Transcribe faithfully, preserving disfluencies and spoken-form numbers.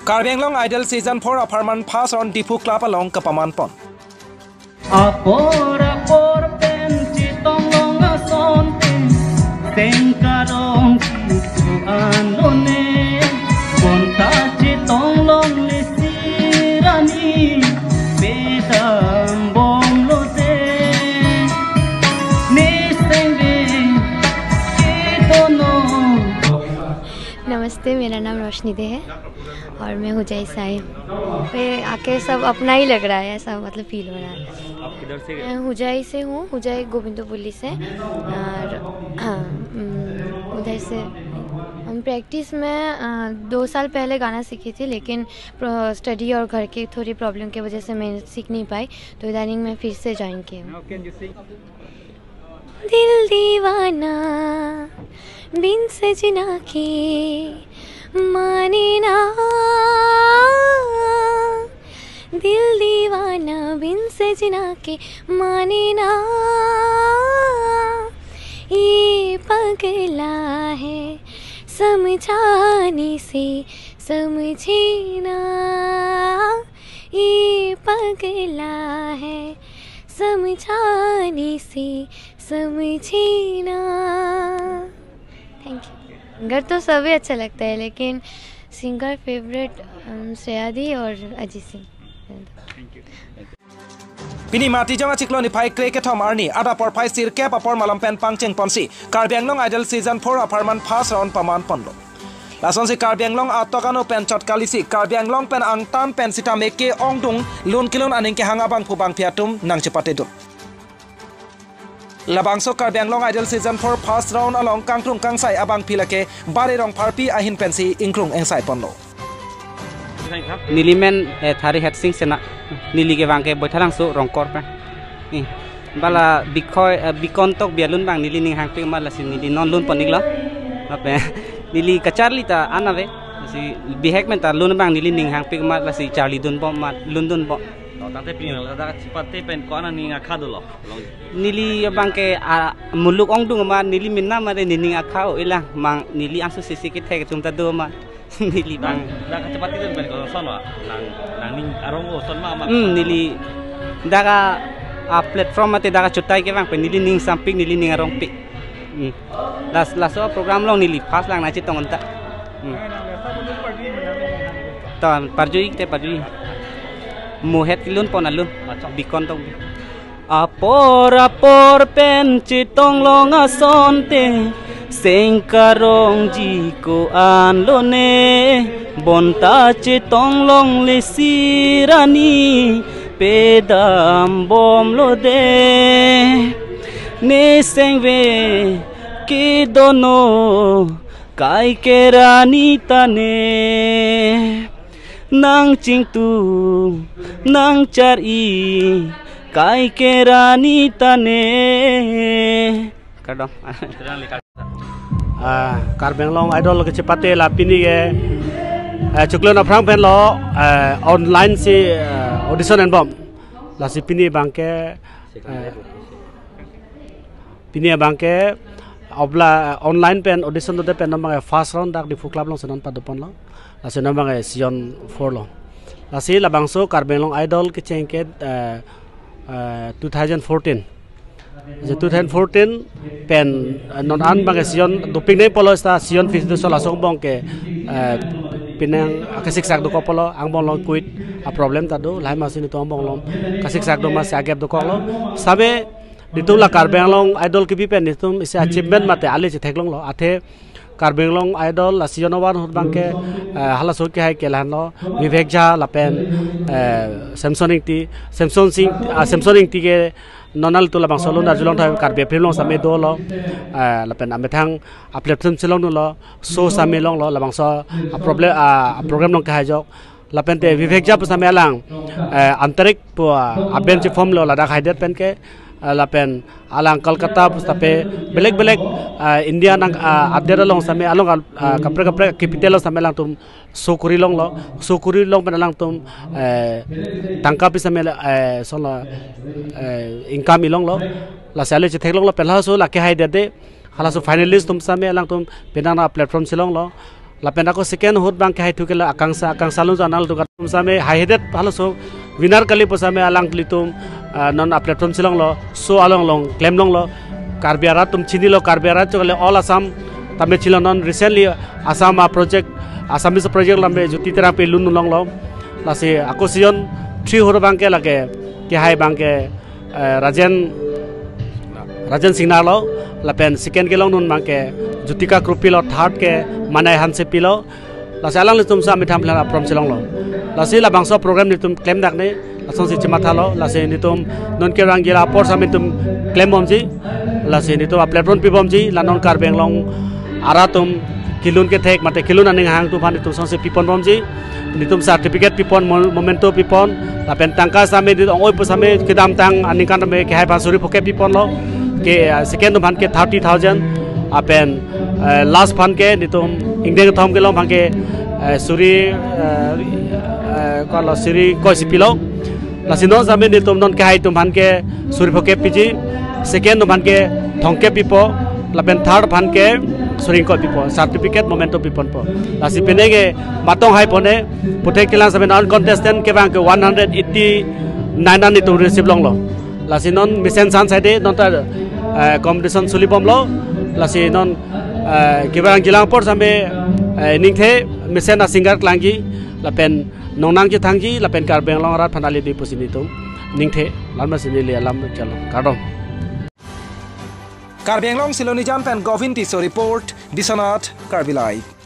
Karbi Anglong Idol Season four apharman first round Diphu Club along kapaman pon. Apor apor pen chetong long asonte, sengkarong Diphu anlone, bonta chetong longle sirani, pedam bomlo de, ne sengve ke dono. नमस्ते, मेरा नाम रोशनी दे है और मैं हुजाई से आई हूँ। पे आके सब अपना ही लग रहा है, ऐसा मतलब फील हो रहा है। आप किधर से? मैं हुजाई से हूँ, हुजाई गोविंदपुर से। और उधर से हम प्रैक्टिस में दो साल पहले गाना सीखी थी, लेकिन स्टडी और घर के थोड़ी प्रॉब्लम की वजह से मैं सीख नहीं पाई। तो इदानीं मैं फिर से ज्वाइन की हूँ। दिल दीवाना बिन सजना के माने ना। दिल दीवाना बिन सजना के माने ना। ये पगला है समझाने से समझे ना। ये पगला है समझाने से समझे ना। Thank you. सिंगर तो सभी अच्छा लगता है, लेकिन सिंगर फेवरेट श्रेया दी और अरिजीत Singh. Pini Matijong achiklo niphai kre kethom arni adap porphai sirkep apor malom pen pangcheng ponsi Karbi Anglong Idol Season four apharman first round paman ponlo. Lasonsi Karbi Anglong atok ano pen chot kalisi Karbi Anglong pen angtan pen sitame ke-ongdung lun kelun aning kehang abangphu bangphi atum nangchepatedun. Labangso Karbi Anglong Idol Season four first round along kangkrung kangsai abangphi lake Bari Rongpharpi ahin pensi ingkrung engsai ponlo. Neli men, eh, Thari Hetsing Sena, neli kevang ke Boithalangso Rongkor pen. Ni, bala Bikhoi, eh, Bikon Tokbi alun abang neli ning hangpik amat lasi neli non lun pon-iklo. Lapen neli kacharli ta an ave. Lasi bihek men ta lun abang neli ning hangpik amat lasi charlidun bom amat, lundun bom. Oh, tangte pini ladak chepate pen ko-an aning akha dolo? Neli abang ke, ah, muluk ongdung amat, neli mena amat, neli ning akha o-e lang, mang neli angsu sisi kethek atum ta do amat. Neli abang. Dak kachepatedun pen koson wa? Nang, nangning arong oson ma ma? Hmm, neli dak a, a platform mate dak achutai kevang pen neli ning sampik, neli ning arongpik. Hmm. Las, laso program along neli first lang nangchetong unta. Hmm. Ta parju-ik te parju-ik. Mohet kelun pon alun. Bikon Tokbi. Apor apor pen chetong long asonte, sengkarongji ko-an lone, bonta chetong longle sirani, pedam bomlo de. Ne sengve ke dono, kai kerani tane. Nang chingtu, nang chari, kai kerani tane. Kardom. Ah, Karbi Anglong Idol kechepate la pini ke, eh, chiklo niphai phrang pen lo, eh, online si, eh, audition enbom. Lasi pini abang ke, eh, pini abang ke obla, eh, online pen audition dote pen non abang ke first round dak Diphu Club alongsi non pado ponlo. Lasi non abang ke season four lo. Lasi labangso Karbi Anglong Idol kecheng ke, eh, eh, two thousand fourteen. Lasi two thousand fourteen pen, eh, non an abang ke season dopik nai polo, seta season fifty so laso angbong ke, eh, penang kasiksak dokok polo, angbong along quit a problem ta do, lahai masi netum angbong along kasiksak do masi a-gap dokoklo. Same netum la Karbi Anglong Idol kebi pen netum isi achievement mate ale chetheklonglo. Athe Karbi Anglong Idol la season one ahut abang ke, eh, halaso kehai ke lahenlo, Vivek Jha lapen, eh, Samson Ingti, Samson Sing, ah, Samson Ingti ke non aletu labangso alun arjulong thai Karbi film along same dolo, eh, lapen amethang a platform si longdunlo, show same longlo, labangso a problem, ah, a program along kehai ajok. Lapen te Vivek Jha pu same alang, eh, Antarik pu, ah, a band cheform lo ladak haidet pen ke, ah, lapen alang Kolkata pu seta pe belek belek, ah, India nang, ah, adet along same along, ah, kaprek kaprek capital along same alangtum show kori longlo, show kori long pen alangtum, eh, tangka pi same, eh, solo, eh, income ilonglo, lasi ale chetheklonglo, pen halaso lake haidet de, halaso finalist atum same alangtum penang a platform si longlo. Lapen ako second ahut abang kehai thu ke la Akangsha, Akangsha along jana lo tu katum same haihedet halaso winner kali pu same alanglitum, ah, non a-platform chelonglo, show along along klemlonglo. Karbi arat atum chinilo, Karbi arat chokle all Assam tame chilo, non recently Assam a-project, Assamese project lam Jyoti Terangpi lun longlo. Lasi ako season three ahut abang ke lake kehai abang ke, eh, Rajen, Rajen Singnar lo, lapen second kelong dun abang ke Jyotika Kropi lo, third ke Manai Hansepi lo. Lasi alanglitum same methang aphrang chelonglo. Lasi labangso program netum klem dak ne, lasonsi chemathalo. Lasi netum non Karbi Anglong apor same netum klembomji. Lasi netum a-platform pibomji, la non Karbi Anglong arat atum kelun kethek mate kelun aning hang atum aphan netum songsi piponbomji. Netum certificate pipon, mo-, memento pipon, lapen tangka same netum ong-oi pu same kedamtang aningkan tame kehai aphan suri phokep piponlo. Ke, ah, second atum aphan ke thirty thousand, lapen, eh, last aphan ke netum ingdeng kethom kelong aphan ke, eh, suri, eh, eh, ko-an lo, suri ingkoi si pilo. Lasi non same netum non kehai atum aphan ke suri phokep piji, second atum aphan ke thomkep pipo, lapen third aphan ke suri ingkoi pipo, certificate memento piponpo. Lasi penang ke matong hai pone, puthek kelang same non contestant kevang ke one hundred eighty nine an netum receive longlo. Lasi non mesen san side non ta, eh, competition sulibomlo. Lasi non, eh, Karbi Anglong jilang apor same, eh, ningthe mesen a-singer klangji lapen nongnang chethangji lapen Karbi Anglong arat aphan ali bi pusi netum ningthe, lam masi neli alam chelong. Kardom. Karbi Anglong Silonijan pen Govin Tisso report, Biswanath Karbi Live.